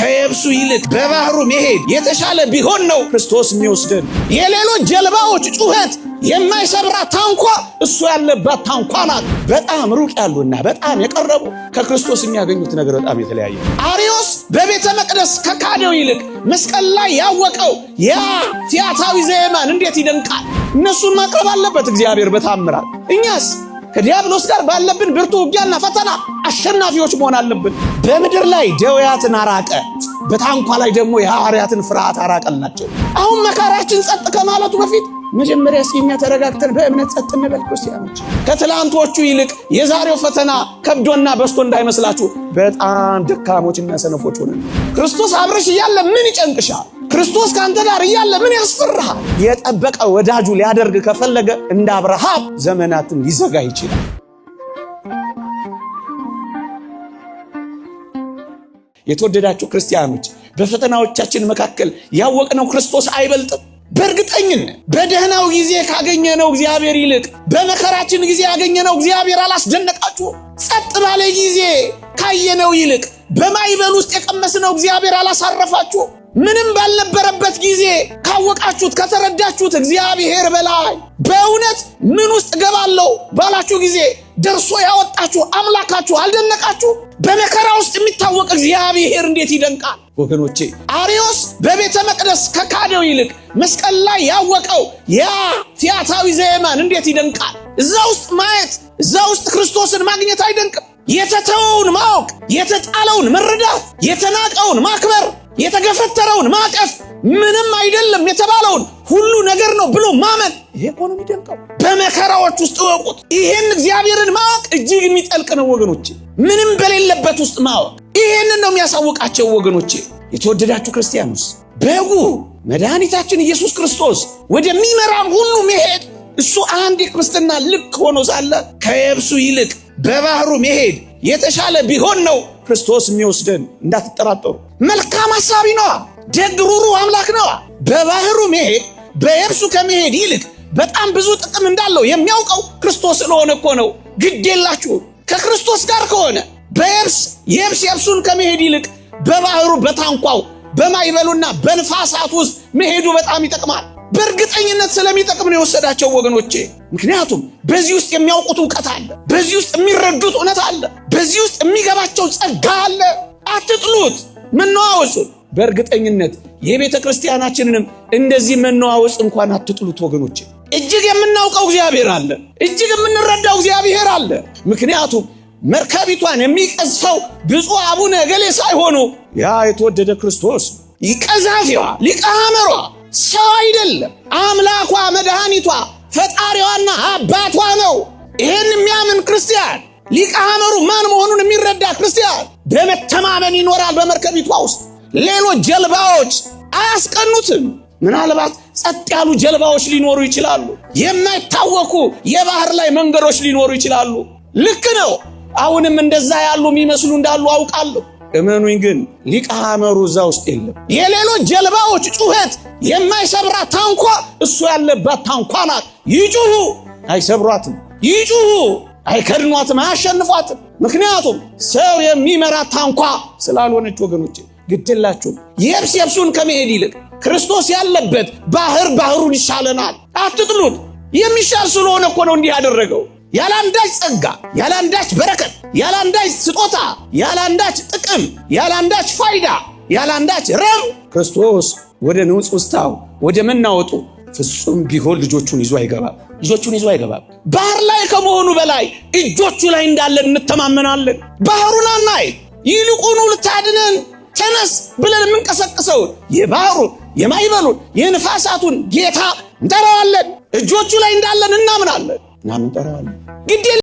ከየብሱ ይልቅ በባህሩ መሄድ የተሻለ ቢሆን ነው ክርስቶስ የሚወስደን። የሌሎች ጀልባዎች ጩኸት የማይሰብራት ታንኳ እሱ ያለባት ታንኳ ናት። በጣም ሩቅ ያሉና በጣም የቀረቡ ከክርስቶስ የሚያገኙት ነገር በጣም የተለያየ። አርዮስ በቤተ መቅደስ ከካደው ይልቅ መስቀል ላይ ያወቀው ያ ፈያታዊ ዘየማን እንዴት ይደንቃል! እነሱን ማቅረብ አለበት እግዚአብሔር በታምራት። እኛስ ከዲያብሎስ ጋር ባለብን ብርቱ ውጊያና ፈተና አሸናፊዎች መሆን አለብን። በምድር ላይ ደውያትን አራቀ፣ በታንኳ ላይ ደግሞ የሐዋርያትን ፍርሃት አራቀላቸው። አሁን መከራችን ጸጥ ከማለቱ በፊት መጀመሪያ እስኪ እኛ ተረጋግተን በእምነት ጸጥ እንበል። ክርስቲያኖች ከትላንቶቹ ይልቅ የዛሬው ፈተና ከብዶና በስቶ እንዳይመስላችሁ በጣም ደካሞችና ሰነፎች ሆነን። ክርስቶስ አብረሽ እያለ ምን ይጨንቅሻል? ክርስቶስ ከአንተ ጋር እያለ ምን ያስፈራሃል? የጠበቀ ወዳጁ ሊያደርግ ከፈለገ እንደ አብርሃም ዘመናትን ሊዘጋ ይችላል። የተወደዳችሁ ክርስቲያኖች በፈተናዎቻችን መካከል ያወቅነው ክርስቶስ አይበልጥም? በእርግጠኝነት በደህናው ጊዜ ካገኘነው እግዚአብሔር ይልቅ በመከራችን ጊዜ ያገኘነው እግዚአብሔር አላስደነቃችሁ? ጸጥ ባለ ጊዜ ካየነው ይልቅ በማዕበል ውስጥ የቀመስነው እግዚአብሔር አላሳረፋችሁ? ምንም ባልነበረበት ጊዜ ካወቃችሁት ከተረዳችሁት እግዚአብሔር በላይ በእውነት ምን ውስጥ እገባለሁ ባላችሁ ጊዜ ደርሶ ያወጣችሁ አምላካችሁ አልደነቃችሁ? በመከራ ውስጥ የሚታወቅ እግዚአብሔር እንዴት ይደንቃል ወገኖቼ። አርዮስ በቤተ መቅደስ ከካደው ይልቅ መስቀል ላይ ያወቀው ያ ፈያታዊ ዘየማን እንዴት ይደንቃል! እዛ ውስጥ ማየት፣ እዛ ውስጥ ክርስቶስን ማግኘት አይደንቅም? የተተወውን ማወቅ፣ የተጣለውን መረዳት፣ የተናቀውን ማክበር፣ የተገፈተረውን ማቀፍ፣ ምንም አይደለም የተባለውን ሁሉ ነገር ነው ብሎ ማመን፣ ይሄ እኮ ነው የሚደንቀው። በመከራዎች ውስጥ እወቁት። ይሄን እግዚአብሔርን ማወቅ እጅግ የሚጠልቅ ነው ወገኖቼ። ምንም በሌለበት ውስጥ ማወቅ ይሄንን ነው የሚያሳውቃቸው ወገኖቼ። የተወደዳችሁ ክርስቲያኖስ በጉ መድኃኒታችን ኢየሱስ ክርስቶስ ወደሚመራን ሁሉ መሄድ እሱ አንድ የክርስትና ልክ ሆኖ ሳለ ከየብሱ ይልቅ በባህሩ መሄድ የተሻለ ቢሆን ነው ክርስቶስ የሚወስደን፣ እንዳትጠራጠሩ። መልካም ሐሳቢ ነዋ፣ ደግ ሩሩ አምላክ ነዋ። በባህሩ መሄድ በየብሱ ከመሄድ ይልቅ በጣም ብዙ ጥቅም እንዳለው የሚያውቀው ክርስቶስ ስለሆነ እኮ ነው። ግድ የላችሁ ከክርስቶስ ጋር ከሆነ በየብስ የብስ የብሱን ከመሄድ ይልቅ በባህሩ በታንኳው በማዕበሉና በንፋሳት ውስጥ መሄዱ በጣም ይጠቅማል። በእርግጠኝነት ስለሚጠቅም ነው የወሰዳቸው ወገኖቼ። ምክንያቱም በዚህ ውስጥ የሚያውቁት እውቀት አለ፣ በዚህ ውስጥ የሚረዱት እውነት አለ፣ በዚህ ውስጥ የሚገባቸው ጸጋ አለ። አትጥሉት መነዋወጹን። በእርግጠኝነት የቤተ ክርስቲያናችንንም እንደዚህ መነዋወጽ እንኳን አትጥሉት ወገኖቼ። እጅግ የምናውቀው እግዚአብሔር አለ፣ እጅግ የምንረዳው እግዚአብሔር አለ። ምክንያቱም መርከቢቷን የሚቀዝፈው ብፁዕ አቡነ እገሌ ሳይሆኑ ያ የተወደደ ክርስቶስ ቀዛፊዋ ሊቀ ሐመሯ ሰው አይደለም፣ አምላኳ መድኃኒቷ ፈጣሪዋና አባቷ ነው። ይህን የሚያምን ክርስቲያን ሊቀ ሐመሩ ማን መሆኑን የሚረዳ ክርስቲያን በመተማመን ይኖራል። በመርከቢቷ ውስጥ ሌሎች ጀልባዎች አያስቀኑትም። ምናልባት ጸጥ ያሉ ጀልባዎች ሊኖሩ ይችላሉ። የማይታወቁ የባህር ላይ መንገዶች ሊኖሩ ይችላሉ። ልክ ነው። አሁንም እንደዛ ያሉ የሚመስሉ እንዳሉ አውቃለሁ። እመኑኝ ግን ሊቀ ሐመሩ እዛ ውስጥ የለም። የሌሎች ጀልባዎች ጩኸት የማይሰብራት ታንኳ እሱ ያለባት ታንኳ ናት። ይጩሁ አይሰብሯትም፣ ይጩሁ አይከድኗትም፣ አያሸንፏትም። ምክንያቱም ሰው የሚመራት ታንኳ ስላልሆነች። ወገኖቼ ግድላችሁ የብስ የብሱን ከመሄድ ይልቅ ክርስቶስ ያለበት ባህር ባህሩን ይሻለናል። አትጥሉት። የሚሻል ስለሆነ እኮ ነው እንዲህ ያደረገው። ያላንዳች ጸጋ፣ ያላንዳች በረከት፣ ያላንዳች ስጦታ፣ ያላንዳች ጥቅም፣ ያላንዳች ፋይዳ፣ ያላንዳች ረብ ክርስቶስ ወደ ንውጽውጽታው ወደ መናወጡ ፍጹም ቢሆን ልጆቹን ይዞ አይገባም። ልጆቹን ይዞ አይገባም። ባህር ላይ ከመሆኑ በላይ እጆቹ ላይ እንዳለን እንተማመናለን። ባህሩን አናይ፣ ይልቁኑ ልታድነን ተነስ ብለን የምንቀሰቅሰውን የባህሩን የማዕበሉን የንፋሳቱን ጌታ እንጠራዋለን። እጆቹ ላይ እንዳለን እናምናለን። እናም እንጠራዋለን። ግድ